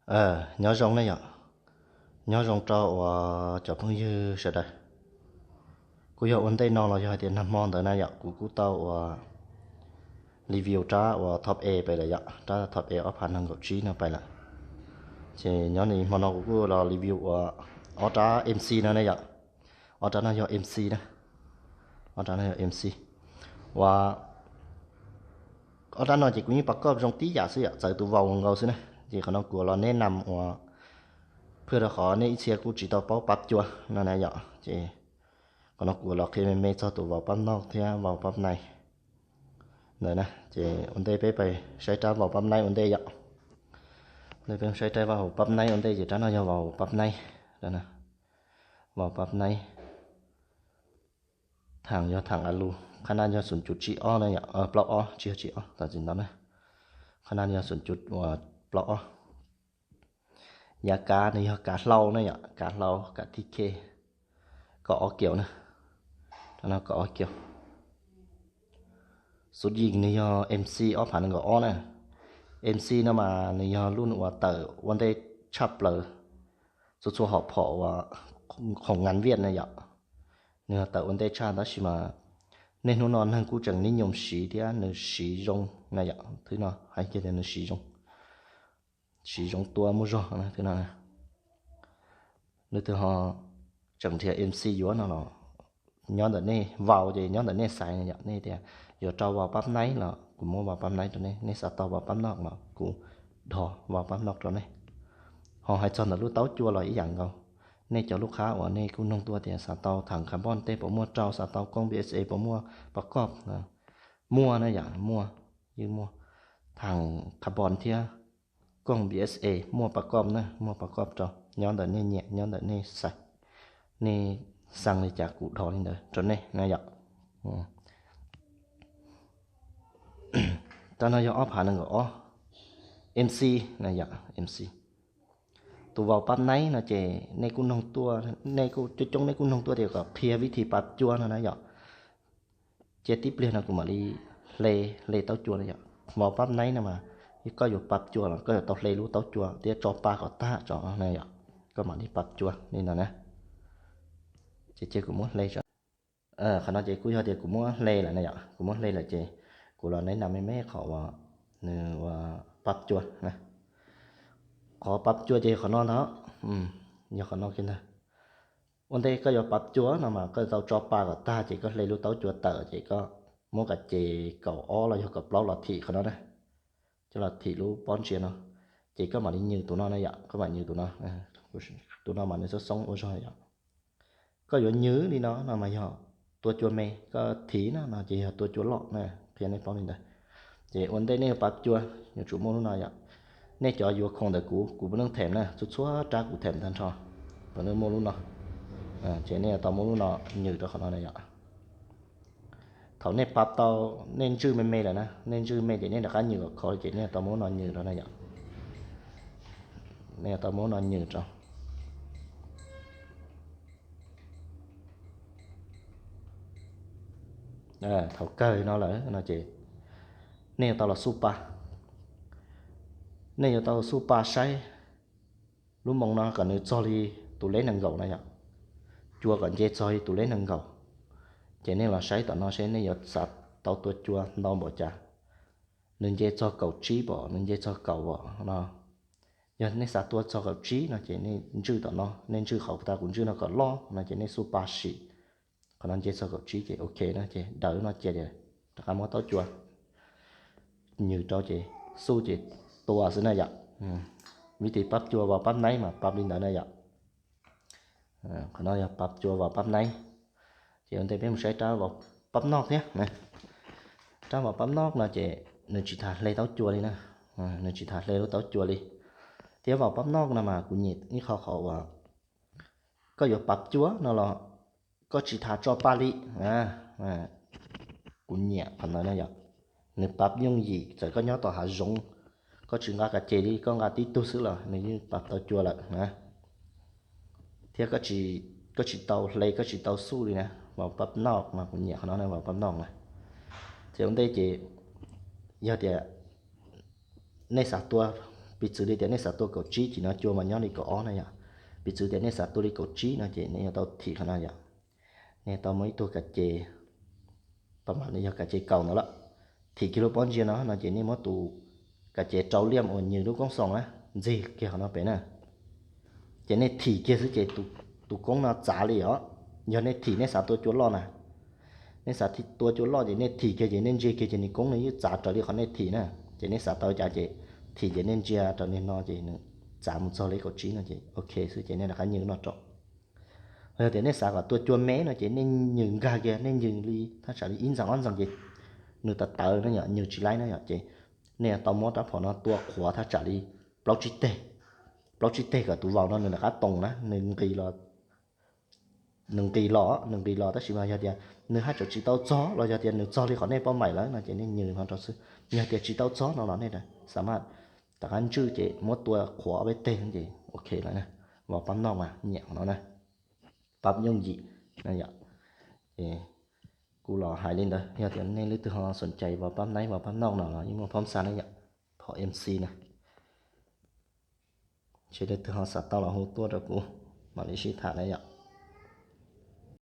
Nyob zoo ne yom, nyob zoo rau uas cov phooj ywg sawv daws. Kuj yog ua ntej no los yog hais tias nag hmo ntawd na yom, kuv kuj tau uas review rab uas top A pais lawm yom, rab top A ob phav nees nkaum tsib no pais lawm. Ces nyob li hmo no kuv kuj los review uas ob rab M C no ne yom. Ob rab no yog M C na, ob rab no yog M C. Uas ob rab no ces kuv yeej pas koj zoo tib yam xwb yom, txawv tus vau nkaus xwb na. Ces qhov no kuv los neb nam uas phwj rau qhov nej ib txhia kuj tsis tau paub pab cua no na yom. Ces qhov no kuv los qhia me me txog tus vau pab noj thiab vau pab nai ntawd na. Ces ua ntej peb pais saib rab vau pab naib ua ntej yom. Ua ntej peb saib rab vau pab naib ua ntej ces rab no yog vau pab naib. Vau pab naib, thaam yog thaam a lus, qhab naj yog xoom cuv tsib ob na yom, plaub ob tsis yog tsib ob, tam tsis ntau na. Qhab naj yog xoom cuv plaub ob. Yav kav nws yog kav hlau na yom, kav hlau kav thib khej, kaum ob kiaus na. Rab no kaum ob kiaus. Xuv yim nws yog M C ob phav nees nkaum ob na. M C no mas nws yog lub uas tawm ua ntej tshaj plaws txhua txhua hom phom uas khoom ngan viaj na yom. Nws yog tawm ua ntej tshaj tab sis mas niaj hnub no neeg kuj tseem nib nyoos siv thiab nws siv zoo na yom. Thwb no hais kiag tias nws siv zoo, siv zoo tua muaj zog na, thwb no. Leej twg ho tseem nrhiav M C yuav no los nyob ntawm nej, vau ces nyob ntawm nej xaiv na yom. Nej tias yuav rau vau pab naib los kuv muab vau pab naib rau nej, nej xav tau vau pab noj los kuv dhos vau pab noj rau nej. Ho hais txog ntawm lub taub cua los ib yam nkaus. Nej cov lub qhab uas nej kuj noog tuaj tias xav tau thaam carbon tej puas muaj rau, xav tau kooj B S A puas muaj pas koj, muaj na yom, muaj, yeej muaj. Thaam carbon thiab kooj B S A muaj pas koj na, muaj pas koj rau, nyob ntawm nej nyiam, nyob ntawm nej xaiv, nej xaa li cas kuv dhos li ntawd rau nej na yom. Rab no yog ob phav nees nkaum ob, M C na yom, M C. Tus vau pab naib no ces nej kuj noog tuaj, nej kuj coob coob nej kuj noog tuaj tias kom qhia vib thi pab cua no na yom. Cia tib pliag no kuv mam li hle, hle taub cua na yom. Vau pab naib no mas koj yuav pab cua los koj yuav tau hle lub taub cua thiab tso pa kom tag tso na yom. Koj mam li pab cua li no na. Ces cia kuv muab hle tso. Qhov no ces kuj yog tias kuv muab hle lawm na yom, kuv muab hle lawm ces kuv los neb nam me me qhov uas nws ua pab cua na. Qhov pab cua ces yog qhov no ntag, yog qhov no kiag ntag. Ua ntej koj yuav pab cua no mas koj tau tso pa kom tag ces koj hle lub taub cua tawm ces koj muab kav ces kaum ob los yog kaum plaub los thim qhov no na. Coj los thim lub pob ntsia no, ces koj mam li nywm tus no na yom, koj mam nywm tus no. Tus no mas nws xoob xoob ua zog yom. Koj yuav nywm li no no mas yog tua cua me, koj thim no no ces yog tua cua loj na, qhia nej paub li ntawd. Ces ua ntej nej yuav pab cua yuav tsum muaj lub no yom. Nej cov yuav khoom ntawm kuv, kuv puav leej them na, txhua txhua rab kuv them tag nrho, puav leej muaj lub no. Ces nej yuav tau muab lub no nywm rau qhov no na yom. Thaum nej pab tau, nej ntswj me me lawm na, nej ntswj me ces nej rov qab nywm kom khov ces nej yuav tau muab lub no nywm rau na yom. Nej yuav tau muab lub no nywm rau. Thaum kawg no lawm no ces nej yuav tau los xuj pa. Nej yuav tau xuj pa saib lub moo no kom nws txog li tus leb nees nkaum na yom. Cua kom nce txog li tus leb nees nkaum. Ces nej los saib tom no seb nej yuav xav tau tua cua ntau npaum cas. Nws nce txog kaum tsib pom, nws nce txog kaum pom no. Yog nej xav tua txog kaum tsib no ces nej ntswj tom no, nej ntswj qhov tas kuv ntswj no kom loj no ces nej xuj pa sim. Qhov no nce txog kaum tsib ces ok na, ces daws no cia tias rov qab muab taub cua nywm rau ces xuj ces tua xwb na yom. Vib tis pab cua vau pab naib mas pab li ntawd na yom. Qhov no yog pab cua vau pab naib. Ces ua ntej peb mus saib rab vau pab noj thiab. Rab vau pab noj no ces nws tsis tas hle taub cua li na, nws tsis tas hle lub taub cua li. Thiab vau pab noj no mas kuv nyiam ib qho qhov uas koj yuav pab cua no los koj tsis tas tso pa li. Kuv nyiam qhov ntawd na yom. Nws pab yooj yim, txawm koj nyob tom hav zoov, koj tsis nqa kas ces li, koj nqa tib tug xwb los nws yeej pab tau cua lawm na. Thiab koj tsis tau hle, koj tsis tau xuj li na, vau pab noj mas kuv nyiam qhov no na, vau pab noj na. Ces ua ntej ces yog tias nej xav tua Piv txwv li tias nej xav tua kaum tsib, ces no cua mas nyob li kaum ob na yom. Piv txwv tias nej xav tua li kaum tsib no ces nej yuav tau thim qhov no yom. Nej tau muab ib tug kav ces, pab mam li yog kav ces kaum ntawd lawm, thim kiag lub pob ntseg no no ces nej muab tus kav ces rau liam uas nyws lub koob xoos na, ntxig kiag qhov no pem na. Ces nej thim kiag xwb ces tus koob no txav li os. Yog nej thim nej xav tua cua loj na, nej xav tua cua loj ces nej thim kiag ces nej ntsia kiag ces nws koob nws yeej txav raws li qhov nej thim na. Ces nej xav tau cas ces thim ces nej ntsia raws li no ces nws txav mus txog li kaum tsib no ces ok xwb ces nej rov qab nyws no rau. Yog tias nej xav kom tua cua me no ces nej nyws nkag kiag, nej nyws li thaj tsam li ib ntxees ob ntxees ces nws tawv tawv na yom, nyws tsis laib na yom, ces nej tau muab rab phom no tua qhuav thaj tsam li plaub tsib teg, plaub tsib teg kom tus vaus no nws rov qab toos na, nws nqis los, nws nqis los, nws nqis los tab sis mas yog tias nws haj tseem tsis tau txog los yog tias nws txog li qhov nej paub maim lawm no ces nej nyws no rau xwb. Yog tias tsis tau txog no los nej xav mas rov qab ntswj ces muab tua qhuav ob peb teg ces ok lawm na. Vov pab noj mas nyiam qhov no na, pab yooj yim. Kuv los hais li ntawd, yog tias nej leej twg ho xoom cai vov pab naib vov pab noj no los yeej muaj phab xa na yom, phom M C na. Ces leej twg ho xav tau los hu tuaj rau kuv mam li sib tham na yom.